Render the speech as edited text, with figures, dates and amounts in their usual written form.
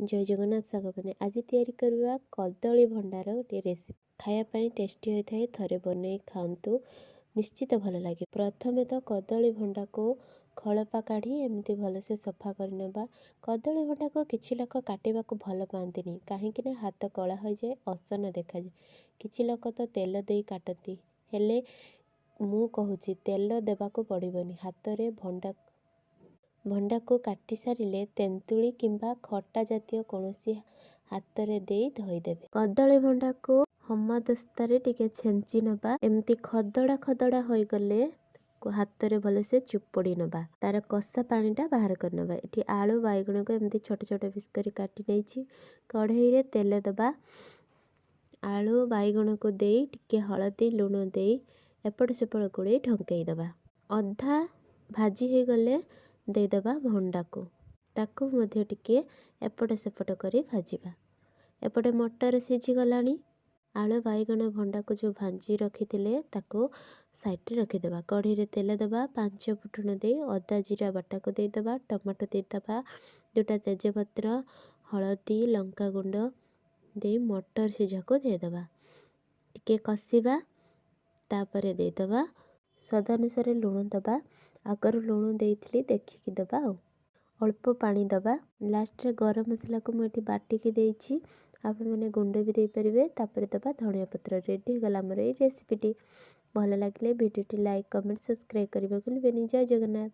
ଜୟ ଜଗନ୍ନାଥ ସାଙ୍ଗମାନେ, ଆଜି ତିଆରି କରିବା କଦଳୀ ଭଣ୍ଡାର ଗୋଟିଏ ରେସିପି। ଖାଇବା ପାଇଁ ଟେଷ୍ଟି ହୋଇଥାଏ। ଥରେ ବନେଇ ଖାଆନ୍ତୁ, ନିଶ୍ଚିତ ଭଲ ଲାଗିବ। ପ୍ରଥମେ ତ କଦଳୀ ଭଣ୍ଡାକୁ ଖୋଳପା କାଢ଼ି ଏମିତି ଭଲସେ ସଫା କରିନେବା। କଦଳୀ ଭଣ୍ଡାକୁ କିଛି ଲୋକ କାଟିବାକୁ ଭଲ ପାଆନ୍ତିନି, କାହିଁକି ନା ହାତ କଳା ହୋଇଯାଏ, ଅସନା ଦେଖାଯାଏ। କିଛି ଲୋକ ତ ତେଲ ଦେଇ କାଟନ୍ତି, ହେଲେ ମୁଁ କହୁଛି ତେଲ ଦେବାକୁ ପଡ଼ିବନି। ହାତରେ ଭଣ୍ଡାକୁ କାଟି ସାରିଲେ ତେନ୍ତୁଳି କିମ୍ବା ଖଟା ଜାତୀୟ କୌଣସି ହାତରେ ଦେଇ ଧୋଇଦେବେ। କଦଳୀ ଭଣ୍ଡାକୁ ହେମଦସ୍ତାରେ ଟିକେ ଛେଞ୍ଚି ନେବା। ଏମିତି ଖଦଡ଼ା ଖଦଡ଼ା ହୋଇଗଲେ ହାତରେ ଭଲସେ ଚୁପୁଡ଼ି ନେବା, ତାର କଷା ପାଣିଟା ବାହାର କରିନେବା। ଏଠି ଆଳୁ ବାଇଗଣକୁ ଏମିତି ଛୋଟ ଛୋଟ ପିସ୍ କରି କାଟି ନେଇଛି। କଢ଼େଇରେ ତେଲ ଦେବା, ଆଳୁ ବାଇଗଣକୁ ଦେଇ ଟିକେ ହଳଦୀ ଲୁଣ ଦେଇ ଏପଟ ସେପଟ ଗୋଳେଇ ଢଙ୍କେଇ ଦେବା। ଅଧା ଭାଜି ହେଇଗଲେ ଦେଇଦେବା ଭଣ୍ଡାକୁ, ତାକୁ ମଧ୍ୟ ଟିକେ ଏପଟ ସେପଟ କରି ଭାଜିବା। ଏପଟେ ମଟର ସିଝିଗଲାଣି। ଆଳୁ ବାଇଗଣ ଭଣ୍ଡାକୁ ଯେଉଁ ଭାଜି ରଖିଥିଲେ, ତାକୁ ସାଇଡ଼ରେ ରଖିଦେବା। କଢ଼େଇରେ ତେଲ ଦେବା, ପାଞ୍ଚ ଫୁଟଣ ଦେଇ ଅଦା ଜିରା ବଟାକୁ ଦେଇଦେବା, ଟମାଟୋ ଦେଇଦେବା, ଦୁଇଟା ତେଜପତ୍ର, ହଳଦୀ ଲଙ୍କାଗୁଣ୍ଡ ଦେଇ ମଟର ସିଝାକୁ ଦେଇଦେବା। ଟିକେ କଷିବା, ତାପରେ ଦେଇଦେବା ସ୍ୱାଦ ଅନୁସାରେ ଲୁଣ ଦେବା। ଆଗରୁ ଲୁଣ ଦେଇଥିଲି, ଦେଖିକି ଦେବା ଆଉ ଅଳ୍ପ ପାଣି ଦେବା। ଲାଷ୍ଟରେ ଗରମ ମସଲାକୁ ମୁଁ ଏଠି ବାଟିକି ଦେଇଛି, ଆପଣମାନେ ଗୁଣ୍ଡ ବି ଦେଇପାରିବେ। ତାପରେ ଦେବା ଧନିଆ ପତ୍ର। ରେଡ଼ି ହେଇଗଲା ଆମର ଏଇ ରେସିପିଟି। ଭଲ ଲାଗିଲେ ଭିଡ଼ିଓଟି ଲାଇକ୍, କମେଣ୍ଟ, ସବସ୍କ୍ରାଇବ୍ କରିବାକୁ ଭୁଲିବେନି। ଜୟ ଜଗନ୍ନାଥ।